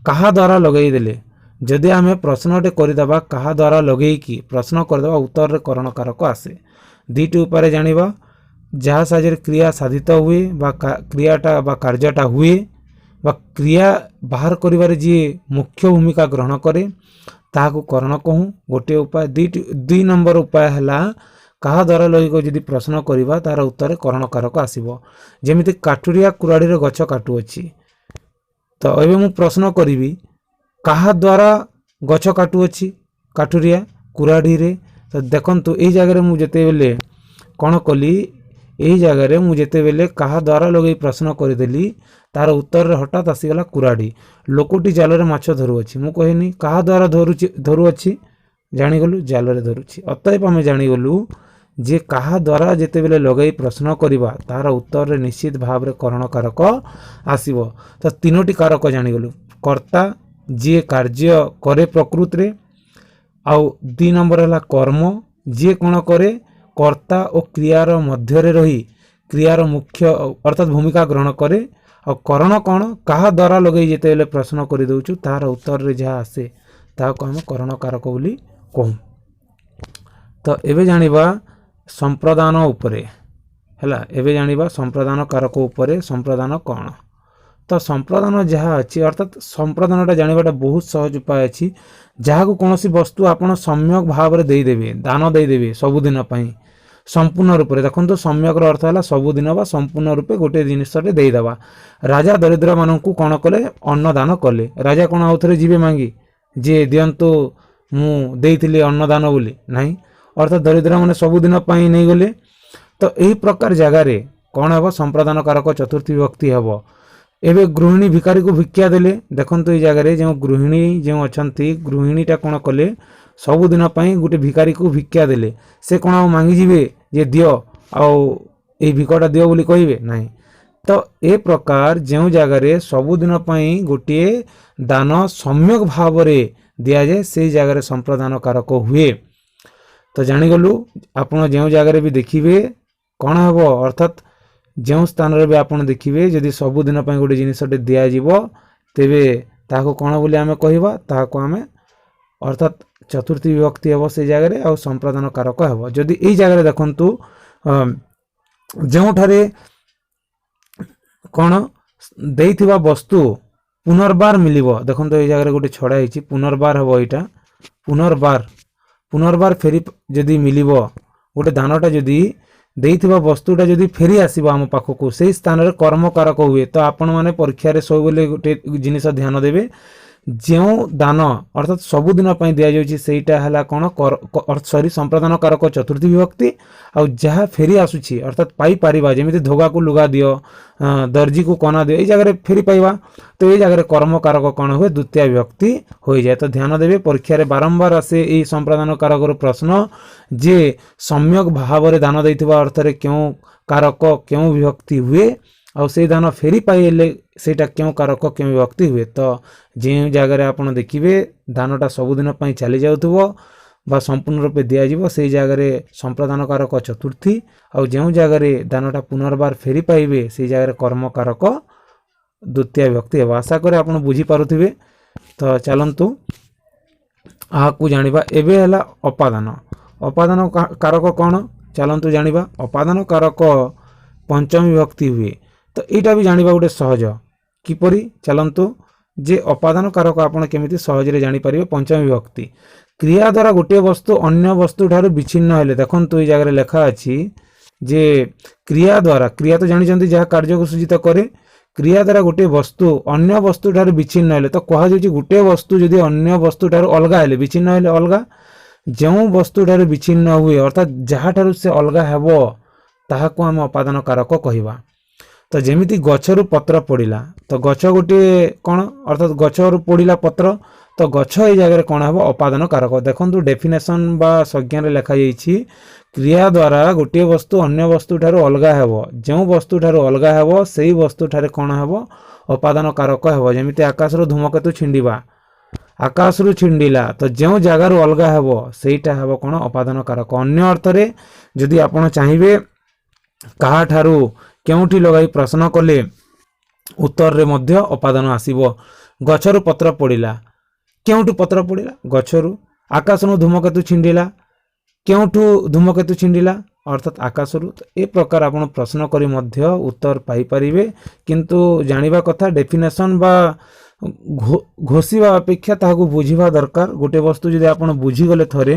କାହା ଦ୍ୱାରା ଲଗେଇଦେଲେ ଯଦି ଆମେ ପ୍ରଶ୍ନଟେ କରିଦେବା, କାହା ଦ୍ୱାରା ଲଗେଇକି ପ୍ରଶ୍ନ କରିଦେବା, ଉତ୍ତରରେ କରଣକାରକ ଆସେ। ଦୁଇଟି ଉପାୟରେ ଜାଣିବା: ଯାହା ସାହାଯ୍ୟରେ କ୍ରିୟା ସାଧିତ ହୁଏ ବା କ୍ରିୟାଟା ବା କାର୍ଯ୍ୟଟା ହୁଏ ବା କ୍ରିୟା ବାହାର କରିବାରେ ଯିଏ ମୁଖ୍ୟ ଭୂମିକା ଗ୍ରହଣ କରେ, ତାହାକୁ କରଣ କହୁ, ଗୋଟିଏ ଉପାୟ। ଦୁଇଟି, ଦୁଇ ନମ୍ବର ଉପାୟ ହେଲା କାହା ଦ୍ୱାରା ଲଗେଇକି ଯଦି ପ୍ରଶ୍ନ କରିବା, ତାର ଉତ୍ତରରେ କରଣକାରକ ଆସିବ। ଯେମିତି କାଠୁରିଆ କୁରାଢ଼ୀରେ ଗଛ କାଟୁଅଛି। ତ ଏବେ ମୁଁ ପ୍ରଶ୍ନ କରିବି, କାହା ଦ୍ୱାରା ଗଛ କାଟୁଅଛି କାଠୁରିଆ? କୁରାଢ଼ୀରେ। ତ ଦେଖନ୍ତୁ, ଏଇ ଜାଗାରେ ମୁଁ ଯେତେବେଳେ କ'ଣ କଲି, ଏହି ଜାଗାରେ ମୁଁ ଯେତେବେଳେ କାହା ଦ୍ୱାରା ଲଗେଇ ପ୍ରଶ୍ନ କରିଦେଲି, ତାର ଉତ୍ତରରେ ହଠାତ୍ ଆସିଗଲା କୁରାଢ଼ୀ। ଲୋକଟି ଜାଲରେ ମାଛ ଧରୁଅଛି। ମୁଁ କହିନି କାହା ଦ୍ୱାରା ଧରୁଛି, ଧରୁଅଛି, ଜାଣିଗଲୁ ଜାଲରେ ଧରୁଛି। ଅତଏବ ଆମେ ଜାଣିଗଲୁ ଯେ କାହା ଦ୍ୱାରା ଯେତେବେଳେ ଲଗାଇ ପ୍ରଶ୍ନ କରିବା, ତାହାର ଉତ୍ତରରେ ନିଶ୍ଚିତ ଭାବରେ କରଣକାରକ ଆସିବ। ତ ତିନୋଟି କାରକ ଜାଣିଗଲୁ: କର୍ତ୍ତା, ଯିଏ କାର୍ଯ୍ୟ କରେ ପ୍ରକୃତିରେ, ଆଉ ଦୁଇ ନମ୍ବର ହେଲା କର୍ମ, ଯିଏ କ'ଣ କରେ? କର୍ତ୍ତା ଓ କ୍ରିୟାର ମଧ୍ୟରେ ରହି କ୍ରିୟାର ମୁଖ୍ୟ ଅର୍ଥାତ୍ ଭୂମିକା ଗ୍ରହଣ କରେ, ଆଉ କରଣ କ'ଣ? କାହା ଦ୍ୱାରା ଲଗେଇ ଯେତେବେଳେ ପ୍ରଶ୍ନ କରିଦେଉଛୁ, ତାହାର ଉତ୍ତରରେ ଯାହା ଆସେ ତାହାକୁ ଆମେ କରଣକାରକ ବୋଲି କହୁ। ତ ଏବେ ଜାଣିବା ସମ୍ପ୍ରଦାନ ଉପରେ। ହେଲା, ଏବେ ଜାଣିବା ସମ୍ପ୍ରଦାନ କାରକ ଉପରେ। ସମ୍ପ୍ରଦାନ କ'ଣ? ତ ସମ୍ପ୍ରଦାନ ଯାହା ଅଛି, ଅର୍ଥାତ୍ ସମ୍ପ୍ରଦାନଟା ଜାଣିବାଟା ବହୁତ ସହଜ ଉପାୟ ଅଛି। ଯାହାକୁ କୌଣସି ବସ୍ତୁ ଆପଣ ସମ୍ୟକ ଭାବରେ ଦେଇଦେବେ, ଦାନ ଦେଇଦେବେ ସବୁଦିନ ପାଇଁ ସମ୍ପୂର୍ଣ୍ଣ ରୂପରେ। ଦେଖନ୍ତୁ, ସମ୍ୟକର ଅର୍ଥ ହେଲା ସବୁଦିନ ବା ସମ୍ପୂର୍ଣ୍ଣ ରୂପେ ଗୋଟିଏ ଜିନିଷଟେ ଦେଇଦେବା। ରାଜା ଦରିଦ୍ରମାନଙ୍କୁ କ'ଣ କଲେ? ଅନ୍ନଦାନ କଲେ। ରାଜା କ'ଣ ଆଉ ଥରେ ଯିବେ ମାଗି ଯିଏ ଦିଅନ୍ତୁ, ମୁଁ ଦେଇଥିଲି ଅନ୍ନଦାନ ବୋଲି? ନାହିଁ। ଅର୍ଥାତ୍ ଦରିଦ୍ରମାନେ ସବୁଦିନ ପାଇଁ ନେଇଗଲେ। ତ ଏହି ପ୍ରକାର ଜାଗାରେ କ'ଣ ହେବ? ସମ୍ପ୍ରଦାନ କାରକ ଚତୁର୍ଥୀ ବିଭକ୍ତି ହେବ। ଏବେ ଗୃହିଣୀ ଭିକାରୀକୁ ଭିକ୍ଷା ଦେଲେ। ଦେଖନ୍ତୁ, ଏଇ ଜାଗାରେ ଯେଉଁ ଗୃହିଣୀ ଯେଉଁ ଅଛନ୍ତି, ଗୃହିଣୀଟା କ'ଣ କଲେ? ସବୁଦିନ ପାଇଁ ଗୋଟେ ଭିକାରୀକୁ ଭିକ୍ଷା ଦେଲେ। ସେ କ'ଣ ଆଉ ମାଗିଯିବେ ଯେ ଦିଅ, ଆଉ ଏଇ ଭିକଟା ଦିଅ ବୋଲି କହିବେ ନାହିଁ। ତ ଏ ପ୍ରକାର ଯେଉଁ ଜାଗାରେ ସବୁଦିନ ପାଇଁ ଗୋଟିଏ ଦାନ ସମ୍ୟକ ଭାବରେ ଦିଆଯାଏ, ସେଇ ଜାଗାରେ ସମ୍ପ୍ରଦାନ କାରକ ହୁଏ। ତ ଜାଣିଗଲୁ, ଆପଣ ଯେଉଁ ଜାଗାରେ ବି ଦେଖିବେ କ'ଣ ହେବ, ଅର୍ଥାତ୍ ଯେଉଁ ସ୍ଥାନରେ ବି ଆପଣ ଦେଖିବେ, ଯଦି ସବୁଦିନ ପାଇଁ ଗୋଟେ ଜିନିଷଟେ ଦିଆଯିବ, ତେବେ ତାହାକୁ କ'ଣ ବୋଲି ଆମେ କହିବା? ତାହାକୁ ଆମେ ଅର୍ଥାତ୍ ଚତୁର୍ଥୀ ବିଭକ୍ତି ହେବ ସେଇ ଜାଗାରେ ଆଉ ସମ୍ପ୍ରଦାନ କାରକ ହେବ। ଯଦି ଏଇ ଜାଗାରେ ଦେଖନ୍ତୁ, ଯେଉଁଠାରେ କ'ଣ ଦେଇଥିବା ବସ୍ତୁ ପୁନର୍ବାର ମିଳିବ। ଦେଖନ୍ତୁ, ଏଇ ଜାଗାରେ ଗୋଟେ ଛଡ଼ା ହେଇଛି, ପୁନର୍ବାର ହେବ ଏଇଟା। ପୁନର୍ବାର, ପୁନର୍ବାର ଫେରି ଯଦି ମିଳିବ, ଗୋଟେ ଦାନଟା ଯଦି ଦେଇଥିବା ବସ୍ତୁଟା ଯଦି ଫେରି ଆସିବ ଆମ ପାଖକୁ, ସେଇ ସ୍ଥାନରେ କର୍ମକାରକ ହୁଏ। ତ ଆପଣମାନେ ପରୀକ୍ଷାରେ ସବୁବେଳେ ଗୋଟେ ଜିନିଷ ଧ୍ୟାନ ଦେବେ, ଯେଉଁ ଦାନ ଅର୍ଥାତ୍ ସବୁଦିନ ପାଇଁ ଦିଆଯାଉଛି, ସେଇଟା ହେଲା କ'ଣ? ସରି, ସମ୍ପ୍ରଦାନ କାରକ ଚତୁର୍ଥୀ ବିଭକ୍ତି। ଆଉ ଯାହା ଫେରି ଆସୁଛି, ଅର୍ଥାତ୍ ପାଇପାରିବା, ଯେମିତି ଧୋଗାକୁ ଲୁଗା ଦିଅ, ଦର୍ଜିକୁ କନା ଦିଅ, ଏଇ ଜାଗାରେ ଫେରି ପାଇବା, ତ ଏଇ ଜାଗାରେ କର୍ମକାରକ କ'ଣ ହୁଏ? ଦ୍ୱିତୀୟ ବିଭକ୍ତି ହୋଇଯାଏ। ତ ଧ୍ୟାନ ଦେବେ, ପରୀକ୍ଷାରେ ବାରମ୍ବାର ଆସେ ଏଇ ସମ୍ପ୍ରଦାନ କାରକର ପ୍ରଶ୍ନ ଯେ ସମ୍ୟକ ଭାବରେ ଦାନ ଦେଇଥିବା ଅର୍ଥରେ କେଉଁ କାରକ, କେଉଁ ବିଭକ୍ତି ହୁଏ, ଆଉ ସେଇ ଦାନ ଫେରି ପାଇଲେ ସେଇଟା କେଉଁ କାରକ, କେଉଁ ବିଭକ୍ତି ହୁଏ। ତ ଯେଉଁ ଜାଗାରେ ଆପଣ ଦେଖିବେ ଦାନଟା ସବୁଦିନ ପାଇଁ ଚାଲି ଯାଉଥିବ ବା ସମ୍ପୂର୍ଣ୍ଣ ରୂପେ ଦିଆଯିବ, ସେଇ ଜାଗାରେ ସମ୍ପ୍ରଦାନ କାରକ ଚତୁର୍ଥୀ, ଆଉ ଯେଉଁ ଜାଗାରେ ଦାନଟା ପୁନର୍ବାର ଫେରି ପାଇବେ, ସେଇ ଜାଗାରେ କର୍ମକାରକ ଦ୍ୱିତୀୟ ବିଭକ୍ତି ହେବ। ଆଶା କରେ ଆପଣ ବୁଝିପାରୁଥିବେ। ତ ଚାଲନ୍ତୁ ଆହାକୁ ଜାଣିବା। ଏବେ ହେଲା ଅପାଦାନ। ଅପାଦାନ କାରକ କ'ଣ? ଚାଲନ୍ତୁ ଜାଣିବା। ଅପାଦାନ କାରକ ପଞ୍ଚମୀ ବିଭକ୍ତି ହୁଏ। ତ ଏଇଟା ବି ଜାଣିବା ଗୋଟେ ସହଜ। କିପରି? ଚାଲନ୍ତୁ ଯେ ଅପାଦାନ କାରକ ଆପଣ କେମିତି ସହଜରେ ଜାଣିପାରିବେ ପଞ୍ଚମୀ ବିଭକ୍ତି। କ୍ରିୟା ଦ୍ୱାରା ଗୋଟିଏ ବସ୍ତୁ ଅନ୍ୟ ବସ୍ତୁ ଠାରୁ ବିଚ୍ଛିନ୍ନ ହେଲେ। ଦେଖନ୍ତୁ, ଏଇ ଜାଗାରେ ଲେଖା ଅଛି ଯେ କ୍ରିୟା ଦ୍ୱାରା, କ୍ରିୟା ତ ଜାଣିଛନ୍ତି ଯାହା କାର୍ଯ୍ୟକୁ ସୂଚିତ କରେ, କ୍ରିୟା ଦ୍ୱାରା ଗୋଟିଏ ବସ୍ତୁ ଅନ୍ୟ ବସ୍ତୁ ଠାରୁ ବିଚ୍ଛିନ୍ନ ହେଲେ। ତ କୁହାଯାଉଛି ଗୋଟିଏ ବସ୍ତୁ ଯଦି ଅନ୍ୟ ବସ୍ତୁ ଠାରୁ ଅଲଗା ହେଲେ, ବିଚ୍ଛିନ୍ନ ହେଲେ ଅଲଗା, ଯେଉଁ ବସ୍ତୁ ଠାରୁ ବିଚ୍ଛିନ୍ନ ହୁଏ, ଅର୍ଥାତ୍ ଯାହାଠାରୁ ସେ ଅଲଗା ହେବ, ତାହାକୁ ଆମେ ଅପାଦାନ କାରକ କହିବା। ତ ଯେମିତି ଗଛରୁ ପତ୍ର ପଡ଼ିଲା, ତ ଗଛ ଗୋଟିଏ କ'ଣ? ଅର୍ଥାତ୍ ଗଛରୁ ପଡ଼ିଲା ପତ୍ର, ତ ଗଛ ଏଇ ଜାଗାରେ କ'ଣ ହେବ? ଅପାଦାନ କାରକ। ଦେଖନ୍ତୁ, ଡେଫିନେସନ୍ ବା ସଂଜ୍ଞାରେ ଲେଖାଯାଇଛି, କ୍ରିୟା ଦ୍ୱାରା ଗୋଟିଏ ବସ୍ତୁ ଅନ୍ୟ ବସ୍ତୁ ଠାରୁ ଅଲଗା ହେବ। ଯେଉଁ ବସ୍ତୁ ଠାରୁ ଅଲଗା ହେବ, ସେଇ ବସ୍ତୁ ଠାରେ କ'ଣ ହେବ? ଅପାଦାନ କାରକ ହେବ। ଯେମିତି ଆକାଶରୁ ଧୂମକେତୁ ଛିଣ୍ଡିବା, ଆକାଶରୁ ଛିଣ୍ଡିଲା, ତ ଯେଉଁ ଜାଗାରୁ ଅଲଗା ହେବ, ସେଇଟା ହେବ କ'ଣ? ଅପାଦାନ କାରକ। ଅନ୍ୟ ଅର୍ଥରେ ଯଦି ଆପଣ ଚାହିଁବେ, କାହାଠାରୁ, କେଉଁଠି ଲଗାଇ ପ୍ରଶ୍ନ କଲେ ଉତ୍ତରରେ ମଧ୍ୟ ଅପାଦାନ ଆସିବ। ଗଛରୁ ପତ୍ର ପଡ଼ିଲା, କେଉଁଠୁ ପତ୍ର ପଡ଼ିଲା? ଗଛରୁ। ଆକାଶରୁ ଧୂମକେତୁ ଛିଣ୍ଡିଲା, କେଉଁଠୁ ଧୂମକେତୁ ଛିଣ୍ଡିଲା? ଅର୍ଥାତ୍ ଆକାଶରୁ। ତ ଏ ପ୍ରକାର ଆପଣ ପ୍ରଶ୍ନ କରି ମଧ୍ୟ ଉତ୍ତର ପାଇପାରିବେ। କିନ୍ତୁ ଜାଣିବା କଥା, ଡେଫିନେସନ୍ ବା ଘୋଷିବା ଅପେକ୍ଷା ତାହାକୁ ବୁଝିବା ଦରକାର। ଗୋଟେ ବସ୍ତୁ ଯଦି ଆପଣ ବୁଝିଗଲେ ଥରେ,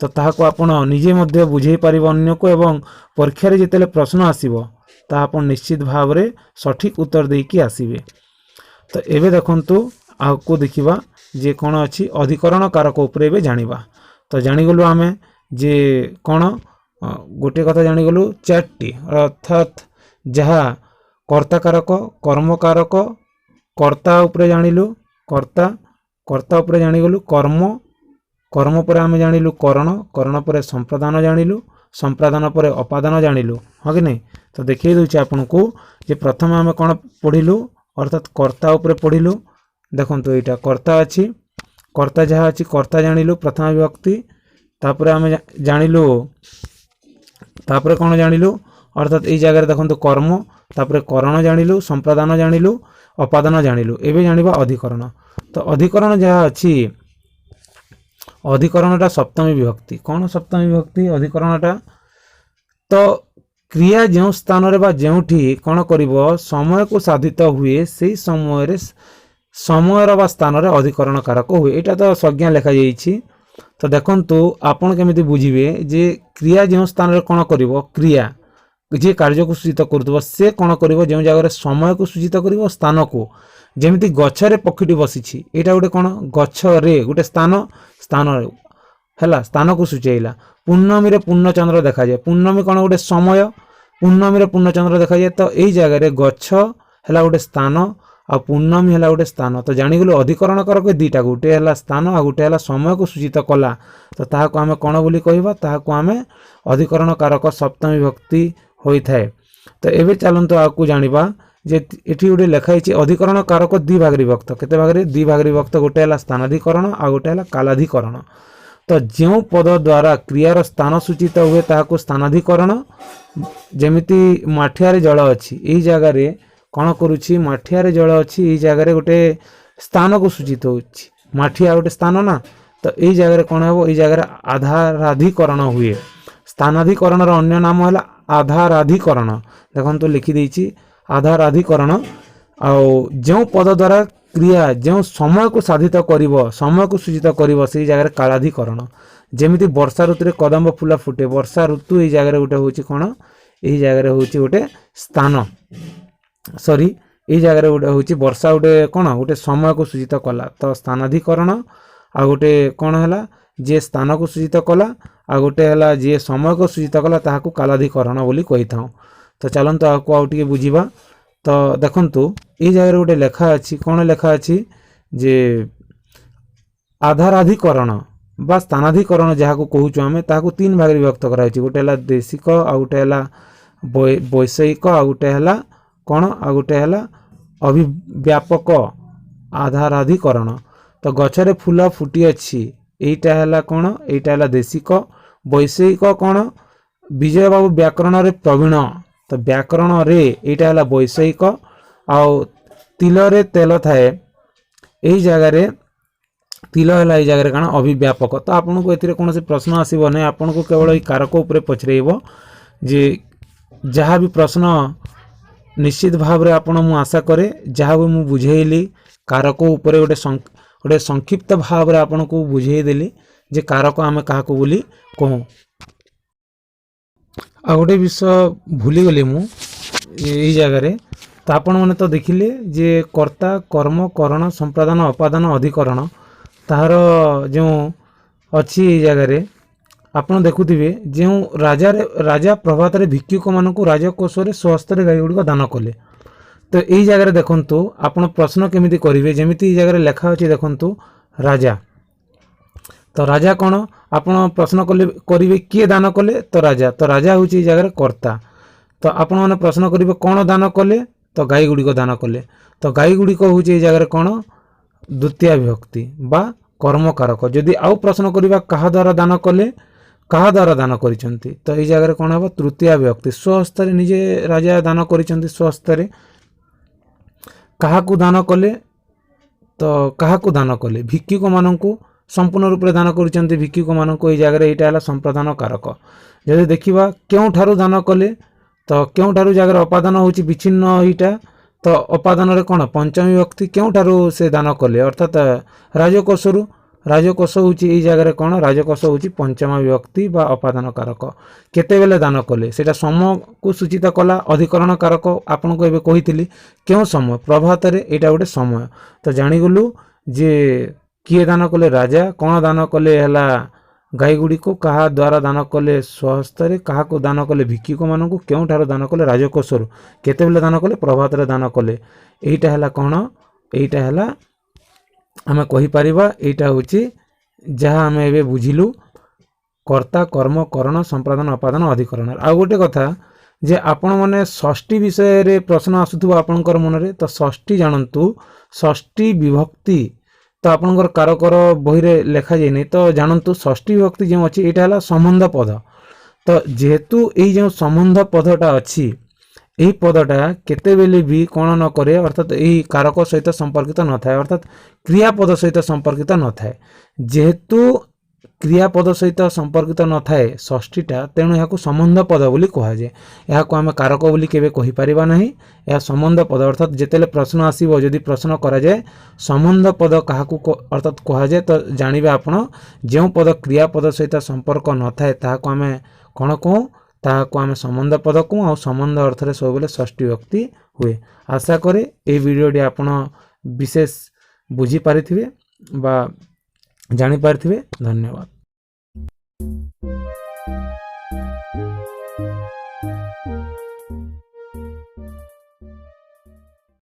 ତ ତାହାକୁ ଆପଣ ନିଜେ ମଧ୍ୟ ବୁଝେଇ ପାରିବେ ଅନ୍ୟକୁ ଏବଂ ପରୀକ୍ଷାରେ ଯେତେବେଳେ ପ୍ରଶ୍ନ ଆସିବ, ତାହା ଆପଣ ନିଶ୍ଚିତ ଭାବରେ ସଠିକ୍ ଉତ୍ତର ଦେଇକି ଆସିବେ। ତ ଏବେ ଦେଖନ୍ତୁ, ଆଗକୁ ଦେଖିବା ଯେ କ'ଣ ଅଛି। ଅଧିକରଣ କାରକ ଉପରେ ଏବେ ଜାଣିବା। ତ ଜାଣିଗଲୁ ଆମେ ଯେ କ'ଣ, ଗୋଟିଏ କଥା ଜାଣିଗଲୁ, ଚାରିଟି, ଅର୍ଥାତ୍ ଯାହା କର୍ତ୍ତା କାରକ, କର୍ମକାରକ। କର୍ତ୍ତା ଉପରେ ଜାଣିଲୁ, କର୍ତ୍ତା ଉପରେ ଜାଣିଗଲୁ କର୍ମ, କର୍ମ ପରେ ଆମେ ଜାଣିଲୁ କରଣ, କରଣ ପରେ ସମ୍ପ୍ରଦାନ ଜାଣିଲୁ, ସମ୍ପ୍ରଦାନ ପରେ ଅପାଦାନ ଜାଣିଲୁ, ହଁ କି ନାହିଁ? ତ ଦେଖେଇ ଦେଉଛି ଆପଣଙ୍କୁ ଯେ ପ୍ରଥମେ ଆମେ କ'ଣ ପଢ଼ିଲୁ, ଅର୍ଥାତ୍ କର୍ତ୍ତା ଉପରେ ପଢ଼ିଲୁ। ଦେଖନ୍ତୁ, ଏଇଟା କର୍ତ୍ତା ଅଛି, କର୍ତ୍ତା ଯାହା ଅଛି କର୍ତ୍ତା ଜାଣିଲୁ, ପ୍ରଥମ ବିଭକ୍ତି। ତାପରେ ଆମେ ଜାଣିଲୁ, ତାପରେ କ'ଣ ଜାଣିଲୁ? ଅର୍ଥାତ୍ ଏଇ ଜାଗାରେ ଦେଖନ୍ତୁ କର୍ମ, ତାପରେ କରଣ ଜାଣିଲୁ, ସମ୍ପ୍ରଦାନ ଜାଣିଲୁ, ଅପାଦାନ ଜାଣିଲୁ। ଏବେ ଜାଣିବା ଅଧିକରଣ। ତ ଅଧିକରଣ ଯାହା ଅଛି, ଅଧିକରଣଟା ସପ୍ତମୀ ବିଭକ୍ତି। କ'ଣ ସପ୍ତମୀ ବିଭକ୍ତି ଅଧିକରଣଟା? ତ କ୍ରିୟା ଯେଉଁ ସ୍ଥାନରେ ବା ଯେଉଁଠି କ'ଣ କରିବ, ସମୟକୁ ସାଧିତ ହୁଏ, ସେଇ ସମୟରେ ସମୟର ବା ସ୍ଥାନରେ ଅଧିକରଣ କାରକ ହୁଏ। ଏଇଟା ତ ସଂଜ୍ଞା ଲେଖାଯାଇଛି। ତ ଦେଖନ୍ତୁ, ଆପଣ କେମିତି ବୁଝିବେ ଯେ କ୍ରିୟା ଯେଉଁ ସ୍ଥାନରେ କ'ଣ କରିବ? କ୍ରିୟା ଯିଏ କାର୍ଯ୍ୟକୁ ସୂଚିତ କରୁଥିବ, ସେ କ'ଣ କରିବ? ଯେଉଁ ଜାଗାରେ ସମୟକୁ ସୂଚିତ କରିବ, ସ୍ଥାନକୁ। ଯେମିତି ଗଛରେ ପକ୍ଷୀଟି ବସିଛି, ଏଇଟା ଗୋଟେ କ'ଣ? ଗଛରେ ଗୋଟେ ସ୍ଥାନ, ସ୍ଥାନରେ ହେଲା, ସ୍ଥାନକୁ ସୂଚାଇଲା। ପୂର୍ଣ୍ଣମୀରେ ପୂର୍ଣ୍ଣଚନ୍ଦ୍ର ଦେଖାଯାଏ। ପୂର୍ଣ୍ଣମୀ କ'ଣ? ଗୋଟେ ସମୟ। ପୂର୍ଣ୍ଣମୀରେ ପୂର୍ଣ୍ଣଚନ୍ଦ୍ର ଦେଖାଯାଏ। ତ ଏଇ ଜାଗାରେ ଗଛ ହେଲା ଗୋଟେ ସ୍ଥାନ ଆଉ ପୂର୍ଣ୍ଣମୀ ହେଲା ଗୋଟେ ସ୍ଥାନ। ତ ଜାଣିଗଲୁ ଅଧିକରଣ କାରକ ଦୁଇଟା, ଗୋଟେ ହେଲା ସ୍ଥାନ ଆଉ ଗୋଟେ ହେଲା ସମୟକୁ ସୂଚିତ କଲା। ତ ତାହାକୁ ଆମେ କ'ଣ ବୋଲି କହିବା? ତାହାକୁ ଆମେ ଅଧିକରଣ କାରକ ସପ୍ତମୀ ବିଭକ୍ତି ହୋଇଥାଏ। ତ ଏବେ ଚାଲନ୍ତୁ ଆଗକୁ ଜାଣିବା ଯେ ଏଠି ଗୋଟେ ଲେଖା ହେଇଛି, ଅଧିକରଣ କାରକ ଦୁଇ ଭାଗରେ ବିଭକ୍ତ। କେତେ ଭାଗରେ? ଦୁଇ ଭାଗରେ ବିଭକ୍ତ। ଗୋଟେ ହେଲା ସ୍ଥାନାଧିକରଣ ଆଉ ଗୋଟେ ହେଲା କାଲାଧିକରଣ। ତ ଯେଉଁ ପଦ ଦ୍ୱାରା କ୍ରିୟାର ସ୍ଥାନ ସୂଚିତ ହୁଏ, ତାହାକୁ ସ୍ଥାନାଧିକରଣ। ଯେମିତି ମାଠିଆରେ ଜଳ ଅଛି, ଏଇ ଜାଗାରେ କ'ଣ କରୁଛି? ମାଠିଆରେ ଜଳ ଅଛି, ଏଇ ଜାଗାରେ ଗୋଟେ ସ୍ଥାନକୁ ସୂଚିତ ହେଉଛି। ମାଠିଆ ଗୋଟେ ସ୍ଥାନ ନା? ତ ଏଇ ଜାଗାରେ କ'ଣ ହେବ? ଏଇ ଜାଗାରେ ଆଧାରାଧିକରଣ ହୁଏ। ସ୍ଥାନାଧିକରଣର ଅନ୍ୟ ନାମ ହେଲା ଆଧାରାଧିକରଣ। ଦେଖନ୍ତୁ, ଲେଖିଦେଇଛି ଆଧାରାଧିକରଣ। ଆଉ ଯେଉଁ ପଦ ଦ୍ୱାରା କ୍ରିୟା ଯେଉଁ ସମୟକୁ ସାଧିତ କରିବ, ସମୟକୁ ସୂଚିତ କରିବ, ସେଇ ଜାଗାରେ କାଳାଧିକରଣ। ଯେମିତି ବର୍ଷା ଋତୁରେ କଦମ୍ବ ଫୁଲ ଫୁଟେ। ବର୍ଷା ଋତୁ ଏଇ ଜାଗାରେ ଗୋଟେ ହେଉଛି କ'ଣ? ଏହି ଜାଗାରେ ହେଉଛି ଗୋଟେ ସ୍ଥାନ, ସରି, ଏଇ ଜାଗାରେ ଗୋଟେ ହେଉଛି ବର୍ଷା ଗୋଟେ କ'ଣ ଗୋଟେ ସମୟକୁ ସୂଚିତ କଲା। ତ ସ୍ଥାନାଧିକରଣ ଆଉ ଗୋଟେ କ'ଣ ହେଲା? ଯିଏ ସ୍ଥାନକୁ ସୂଚିତ କଲା, ଆଉ ଗୋଟେ ହେଲା ଯିଏ ସମୟକୁ ସୂଚିତ କଲା, ତାହାକୁ କାଲାଧିକରଣ ବୋଲି କହିଥାଉ। ତ ଚାଲନ୍ତୁ ଆକୁ ଆଉ ଟିକେ ବୁଝିବା। ତ ଦେଖନ୍ତୁ, ଏଇ ଜାଗାରେ ଗୋଟେ ଲେଖା ଅଛି। କ'ଣ ଲେଖା ଅଛି ଯେ ଆଧାରାଧିକରଣ ବା ସ୍ଥାନାଧିକରଣ ଯାହାକୁ କହୁଛୁ ଆମେ, ତାହାକୁ ତିନି ଭାଗରେ ବିଭକ୍ତ କରାଯାଇଛି। ଗୋଟେ ହେଲା ଦେଶିକ, ଆଉ ଗୋଟେ ହେଲା ବୈଷୟିକ, ଆଉ ଗୋଟେ ହେଲା କ'ଣ? ଆଉ ଗୋଟେ ହେଲା ଅଭିବ୍ୟାପକ ଆଧାରାଧିକରଣ। ତ ଗଛରେ ଫୁଲ ଫୁଟିଅଛି, ଏଇଟା ହେଲା କ'ଣ? ଏଇଟା ହେଲା ଦେଶିକ। ବୈଷୟିକ କ'ଣ? ବିଜୟ ବାବୁ ବ୍ୟାକରଣରେ ପ୍ରବୀଣ। ତ ବ୍ୟାକରଣରେ ଏଇଟା ହେଲା ବୈଷୟିକ। ଆଉ ତିଲରେ ତେଲ ଥାଏ, ଏଇ ଜାଗାରେ ତିଲ ହେଲା ଏଇ ଜାଗାରେ କ'ଣ? ଅଭିବ୍ୟାପକ। ତ ଆପଣଙ୍କୁ ଏଥିରେ କୌଣସି ପ୍ରଶ୍ନ ଆସିବ ନାହିଁ। ଆପଣଙ୍କୁ କେବଳ ଏଇ କାରକ ଉପରେ ପଚରାଇବ ଯେ ଯାହା ବି ପ୍ରଶ୍ନ। ନିଶ୍ଚିତ ଭାବରେ ଆପଣ, ମୁଁ ଆଶା କରେ, ଯାହା ବି ମୁଁ ବୁଝେଇଲି କାରକ ଉପରେ, ଗୋଟେ ସଂକ୍ଷିପ୍ତ ଭାବରେ ଆପଣଙ୍କୁ ବୁଝେଇଦେଲି ଯେ କାରକ ଆମେ କାହାକୁ ବୋଲି କହୁ। ଆଉ ଗୋଟେ ବିଷୟ ଭୁଲିଗଲି ମୁଁ ଏଇ ଜାଗାରେ। ତ ଆପଣମାନେ ତ ଦେଖିଲେ ଯେ କର୍ତ୍ତା, କର୍ମ, କରଣ, ସମ୍ପ୍ରଦାନ, ଅପାଦାନ, ଅଧିକରଣ, ତାହାର ଯେଉଁ ଅଛି, ଏଇ ଜାଗାରେ ଆପଣ ଦେଖୁଥିବେ ଯେଉଁ ରାଜା ପ୍ରଭାତରେ ଭିକ୍ଷୁକମାନଙ୍କୁ ରାଜକୋଷରେ ସ୍ୱହସ୍ତରେ ଗାଈ ଗୁଡ଼ିକ ଦାନ କଲେ। ତ ଏଇ ଜାଗାରେ ଦେଖନ୍ତୁ, ଆପଣ ପ୍ରଶ୍ନ କେମିତି କରିବେ। ଯେମିତି ଏଇ ଜାଗାରେ ଲେଖା ଅଛି, ଦେଖନ୍ତୁ, ରାଜା। ତ ରାଜା କ'ଣ? ଆପଣ ପ୍ରଶ୍ନ କଲେ କରିବେ, କିଏ ଦାନ କଲେ? ତ ରାଜା। ତ ରାଜା ହେଉଛି ଏଇ ଜାଗାରେ କର୍ତ୍ତା। ତ ଆପଣମାନେ ପ୍ରଶ୍ନ କରିବେ, କ'ଣ ଦାନ କଲେ? ତ ଗାଈ ଗୁଡ଼ିକ ଦାନ କଲେ। ତ ଗାଈ ଗୁଡ଼ିକ ହେଉଛି ଏଇ ଜାଗାରେ କ'ଣ? ଦ୍ୱିତୀୟ ବିଭକ୍ତି ବା କର୍ମକାରକ। ଯଦି ଆଉ ପ୍ରଶ୍ନ କରିବା, କାହା ଦ୍ୱାରା ଦାନ କଲେ, କାହା ଦ୍ୱାରା ଦାନ କରିଛନ୍ତି? ତ ଏଇ ଜାଗାରେ କ'ଣ ହେବ? ତୃତୀୟ ବିଭକ୍ତି। ସ୍ୱହସ୍ତରେ, ନିଜେ ରାଜା ଦାନ କରିଛନ୍ତି ସ୍ୱହସ୍ତରେ। କାହାକୁ ଦାନ କଲେ? ତ କାହାକୁ ଦାନ କଲେ? ଭିକ୍ଷୁକମାନଙ୍କୁ। ସମ୍ପୂର୍ଣ୍ଣ ରୂପରେ ଦାନ କରୁଛନ୍ତି ଭିକ୍ଷୁକମାନଙ୍କୁ। ଏଇ ଜାଗାରେ ଏଇଟା ହେଲା ସମ୍ପ୍ରଦାନ କାରକ। ଯଦି ଦେଖିବା କେଉଁଠାରୁ ଦାନ କଲେ, ତ କେଉଁଠାରୁ ଜାଗାରେ ଅପାଦାନ ହେଉଛି, ବିଚ୍ଛିନ୍ନ ଏଇଟା। ତ ଅପାଦାନରେ କ'ଣ? ପଞ୍ଚମୀ ବିଭକ୍ତି। କେଉଁଠାରୁ ସେ ଦାନ କଲେ? ଅର୍ଥାତ୍ ରାଜକୋଷରୁ। ରାଜକୋଷ ହେଉଛି ଏଇ ଜାଗାରେ କ'ଣ? ରାଜକୋଷ ହେଉଛି ପଞ୍ଚମ ବିଭକ୍ତି ବା ଅପାଦାନ କାରକ। କେତେବେଳେ ଦାନ କଲେ? ସେଇଟା ସମୟକୁ ସୂଚିତ କଲା, ଅଧିକରଣ କାରକ। ଆପଣଙ୍କୁ ଏବେ କହିଥିଲି କେଉଁ ସମୟ? ପ୍ରଭାତରେ। ଏଇଟା ଗୋଟେ ସମୟ। ତ ଜାଣିଗଲୁ ଯେ କିଏ ଦାନ କଲେ? ରାଜା। କ'ଣ ଦାନ କଲେ? ହେଲା ଗାଈ ଗୁଡ଼ିକୁ। କାହା ଦ୍ୱାରା ଦାନ କଲେ? ସ୍ୱହସ୍ତରେ। କାହାକୁ ଦାନ କଲେ? ଭିକ୍ଷୁକମାନଙ୍କୁ। କେଉଁଠାରୁ ଦାନ କଲେ? ରାଜକୋଷରୁ। କେତେବେଳେ ଦାନ କଲେ? ପ୍ରଭାତରେ ଦାନ କଲେ। ଏଇଟା ହେଲା କ'ଣ? ଏଇଟା ହେଲା ଆମେ କହିପାରିବା, ଏଇଟା ହେଉଛି ଯାହା ଆମେ ଏବେ ବୁଝିଲୁ, କର୍ତ୍ତା, କର୍ମ, କରଣ, ସମ୍ପ୍ରଦାନ, ଅପାଦାନ, ଅଧିକରଣ। ଆଉ ଗୋଟେ କଥା ଯେ ଆପଣମାନେ ଷଷ୍ଠୀ ବିଷୟରେ ପ୍ରଶ୍ନ ଆସୁଥିବ ଆପଣଙ୍କର ମନରେ। ତ ଷଷ୍ଠୀ ଜାଣନ୍ତୁ, ଷଷ୍ଠୀ ବିଭକ୍ତି ତ ଆପଣଙ୍କର କାରକର ବହିରେ ଲେଖାଯାଇନି। ତ ଜାଣନ୍ତୁ, ଷଷ୍ଠୀ ବିଭକ୍ତି ଯେଉଁ ଅଛି, ଏଇଟା ହେଲା ସମ୍ବନ୍ଧ ପଦ। ତ ଯେହେତୁ ଏଇ ଯେଉଁ ସମ୍ବନ୍ଧ ପଦଟା ଅଛି, ଏହି ପଦଟା କେତେବେଳେ ବି କ'ଣ ନ କରେ, ଅର୍ଥାତ୍ ଏହି କାରକ ସହିତ ସମ୍ପର୍କିତ ନଥାଏ, ଅର୍ଥାତ୍ କ୍ରିୟାପଦ ସହିତ ସମ୍ପର୍କିତ ନଥାଏ। ଯେହେତୁ କ୍ରିୟାପଦ ସହିତ ସମ୍ପର୍କିତ ନଥାଏ ଷଷ୍ଠୀଟା, ତେଣୁ ଏହାକୁ ସମ୍ବନ୍ଧ ପଦ ବୋଲି କୁହାଯାଏ। ଏହାକୁ ଆମେ କାରକ ବୋଲି କେବେ କହିପାରିବା ନାହିଁ। ଏହା ସମ୍ବନ୍ଧ ପଦ। ଅର୍ଥାତ୍ ଯେତେବେଳେ ପ୍ରଶ୍ନ ଆସିବ, ଯଦି ପ୍ରଶ୍ନ କରାଯାଏ ସମ୍ବନ୍ଧ ପଦ କାହାକୁ ଅର୍ଥାତ୍ କୁହାଯାଏ, ତ ଜାଣିବେ ଆପଣ, ଯେଉଁ ପଦ କ୍ରିୟାପଦ ସହିତ ସମ୍ପର୍କ ନଥାଏ, ତାହାକୁ ଆମେ କ'ଣ କହୁ? ତାହାକୁ ଆମେ ସମ୍ବନ୍ଧ ପଦ କହୁ। ଆଉ ସମ୍ବନ୍ଧ ଅର୍ଥରେ ସବୁବେଳେ ଷଷ୍ଠୀ ବିଭକ୍ତି ହୁଏ। ଆଶା କରେ ଏଇ ଭିଡ଼ିଓଟି ଆପଣ ବିଶେଷ ବୁଝିପାରିଥିବେ ବା ଜାଣିପାରିଥିବେ। ଧନ୍ୟବାଦ।